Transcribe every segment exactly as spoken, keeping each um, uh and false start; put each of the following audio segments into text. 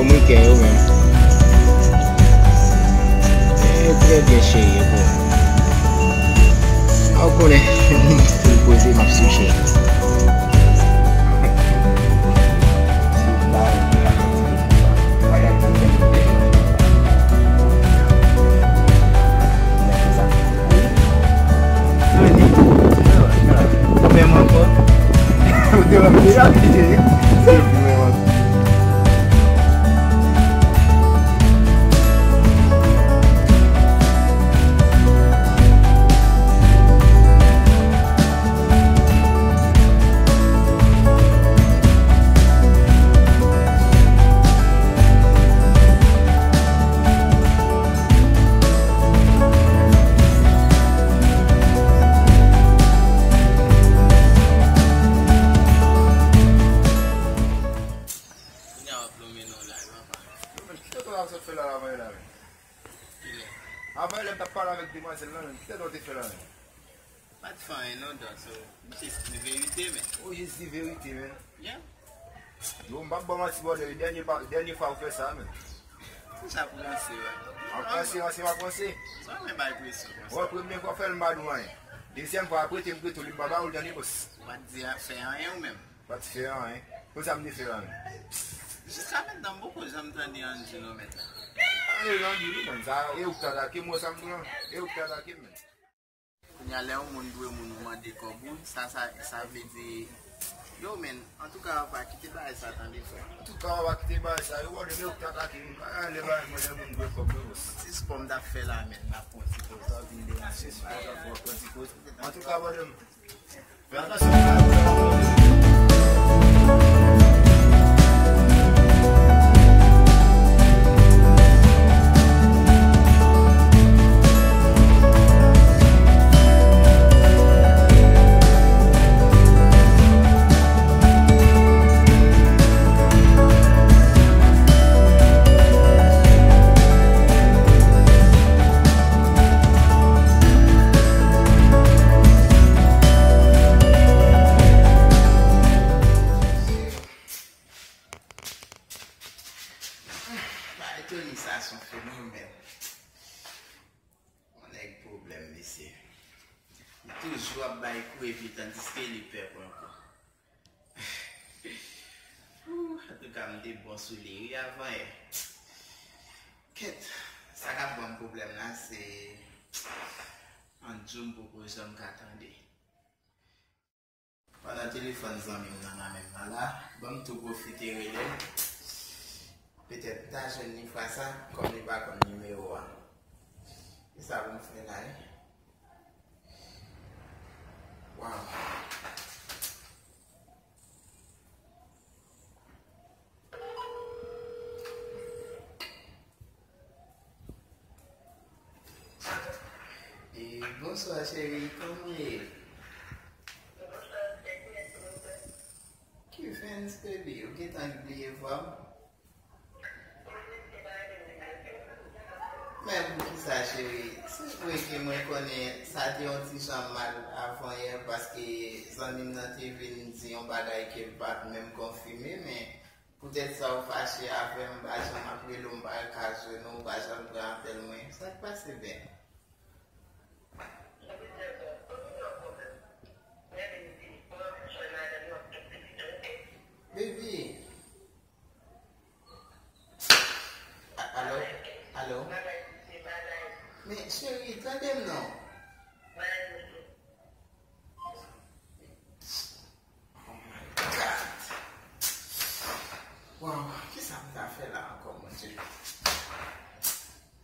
Dominiken yo menm. Eh, trè byen, cheri, e pou ou. A, ou konnen, pou l poze, m ap swiche. Menm ankò. Ou te wè m deja pite. Se menm ankò. Kounye a w ap lonmen non la, papa. Yo, men, kisa w ap sot fè la, la, la, la, men? Kilè? Avan lè m t ap pale avèk demwazèl lan, men, kisa w te fè la, men? Pa t fè anyen non, Dòk, so, m jis di verite, men. Ou jis di verite, men. Yeah. Yo, m p ap ba w manti, brother, dènye pa, dènye fwa ou fè sa, men. Kisa pou ranse, wè? M ap ranse, ranse, m ap ranse. Sa w mèt bay presyon konsa? Wè, premye fwa w fè l, m pa di w anyen. Dezyèm fwa, apre, te m prete w li, m pa ba w l, tande, bòs. Ou pa t di a fè anyen ou menm? Pa t fè anyen. Konsa m te fè la menm. Jiska mentnan, m poko janm tande Andy non, mèt la. Ale, Andy, wi, menm. Sa, e ou k t atake m, wè sa m di w lan. E ou k t atake m, menm. Kounye a, lè yon moun dwe moun, ou mande kòb ou, sa, sa, sa vle di, yo, men, antouka, papa, kite bagay sa, tande, frè. Antouka, papa, kite bagay sa, yo, wè, e ou k t atake m, pa ale bagay mwen, lè moun dwe kòb, yo, bòs. Ti spò m t ap fè la, men, m ap pran ti poz la, w vin deranje m, bagay la. Antouka, brother m, Bay Tony sa se yon fenomèn. Yon nèg pwoblèm, mesye. Li toujou ap bay kou epi tandiske li pè pran kou. Ooh, antouka, m te bon sou li, wi, avan yè. Kèt, sa k ap ban m pwoblèm la, se Andrew m poko janm ka tande. Pandan telefòn zanmi m nan nan men m nan la, ban m tou pwofite rele l. Petèt m ta jwenn li fwa sa, kòm li pa konn nimewo a. Kisa pou m fè la, wi? Waw. E, bonswa, cheri, kòman w ye? Ki Fans, baby? Ou gentan bliye vwa m? Men poukisa, cheri? Se vre ke mwen konnen sa te yon ti jan mal avan yè, paske zanmi m nan te vin di yon bagay ke l pa t menm konfime, men poutèt sa ou fache avè m, m pa janm ap rele w, m pa ka jwenn ou, ou pa janm pran apèl mwen. Sa k pase, bèl? Baby. A-, alo? Alo? Men, cheri, tande m non. Oh my God. Waw, kisa m ta fè la ankò, Bondye?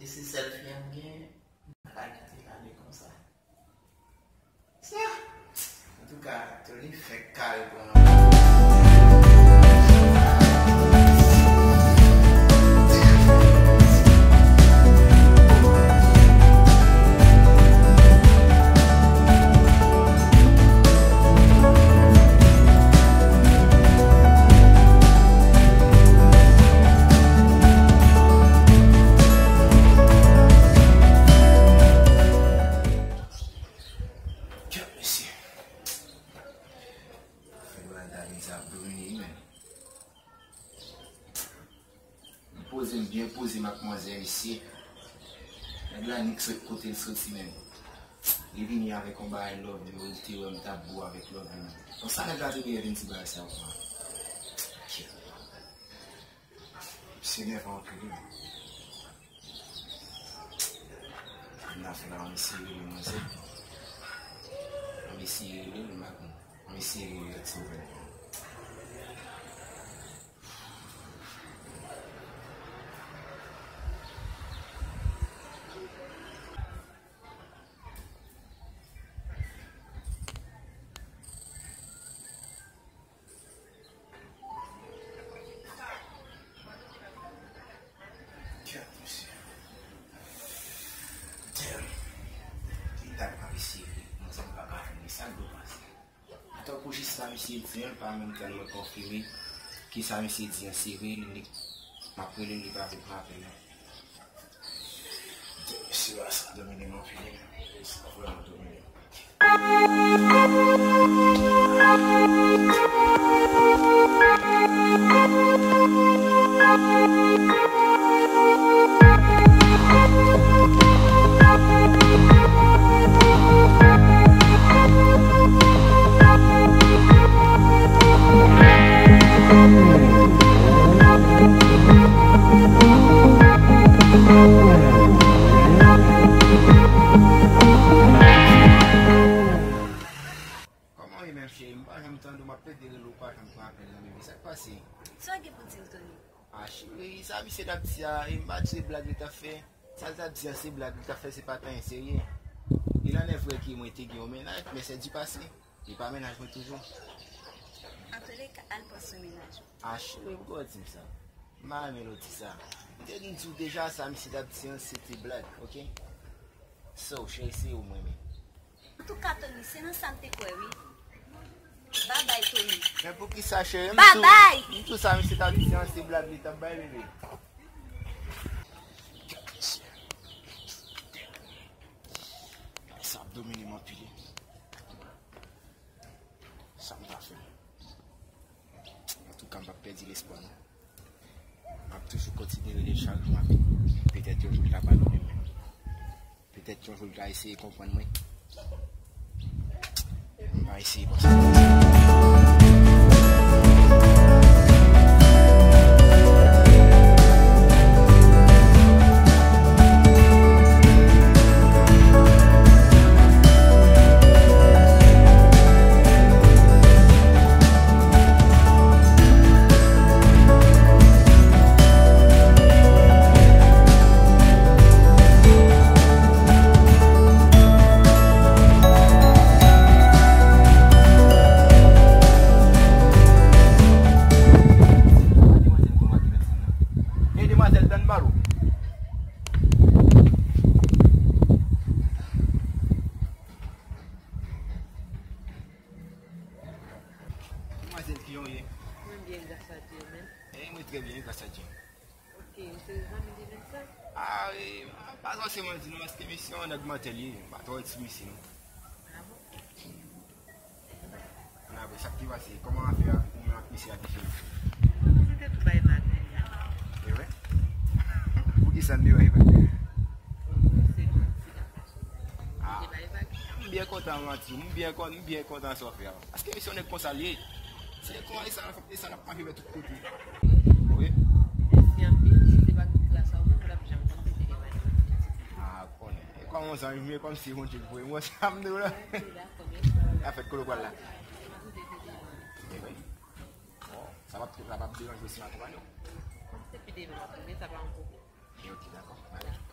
E se sèl fi a m genyen? M pa kite l ale konsa. Sa! Antouka, Tony fenk kare pran. Kèt, mesye. Fè m Poze m byen poze, matmwazèl, mesye. Nèg la nik sot kote l soti menm. Li vini avèk yon bagay love, li te wè m t ap bo avèk love li. Konsa nèg la te genyen vin di bagay sa yo pou mwen. Misye nèvan anpil wi. Sa m ta fè la, ann eseye rele manzè. Ann eseye rele l, m pa konn. Ann eseye rele l, si w vle. Gad misye. Damn. Li ta ka eseye, manzè m pa ka fini, sa k dwe pase. Tankou jis sa misye di an, l pa menm tèlman konfime. Kisa misye di an, se vre, li, li, m ap rele l, li pa vle pran apèl la. Mesye, sa domine m anpil, sa vrèman domine m. Kòman w ye menm cheri? M pa janm tande w, m ap plede rele w, ou pa janm pran apèl nan, bebe. Sa k pase? Sa w gen pou di m, Tony? A cheri, sa misye t ap di a, e m pa di se blag li t ap fè. Sa l t ap di a, se blag li t ap fè, se pa t anyen serye. Li nan nèf vre ke mwen te gen yon mennaj, men se di pase. Li pa mennaj mwen toujou. Antouleka, al panse mennaj ou. A cheri, poukò w di m sa? M pa renmen lè w di sa. M te vin di w deja, sa misye t ap di an, se te blag, oke? So, cheri, se ou mwen renmen. Antouka, Tony, se nan sa m te kwè, wi. Babay, Tony. Men poukisa, cheri? M tou, babay! M tou sa misye t ap di an, se blag li t ap bay, bebe. Sa ap domine m anpil. Sa m ta fè? Antouka, m p ap pèdi lespwa, non. M ap toujou kontinye rele l chak jou, m ap, petèt yon jou l ta padone m menm. Petèt yon jou l ta eseye konprann mwen. M va eseye konsa. Gen demwazèl tann bal ou. Demwazèl, kijan w ye? Mwen byen, gras a Dye, ou menm? Eh, mwen trè byen, gras a Dye. Ok, ou se zanmi de Vincent? Ah, eh, pa fòseman di non, paske misye yon nèg mantèl li ye, m pa twò ret sou misye non. Ah bon? Ann apre, sa k te pase? Kòman afè a, ou menm ak mesye a te fini? Nou te tou bay vag menm jan. E vre? Poukisa n te bay vag? Se konn ti gason. Ah. Te bay vag. M byen kontan, manti. M byen kon-, m byen kontan sa w fè a. Paske misye yon nèg konsa l ye. Se konsa, e sa, e sa n ap mache wè tout kote. Wi. Mèsi anpil. Si se pa tout gras a ou menm, ou t ap janm konn kote gen vag. Ah, konnen. E kòm yon zanj, men kòmsi Bondye k voye mwen, sa m di w la. Ok, dakò, mèsi. Afè kote w pral la? E wi. Bon, sa p ap, sa p ap deranje w si m akonpanye w? Se pi devan m ap rive, sa pa yon pwoblèm. Ok, dakò. Bye.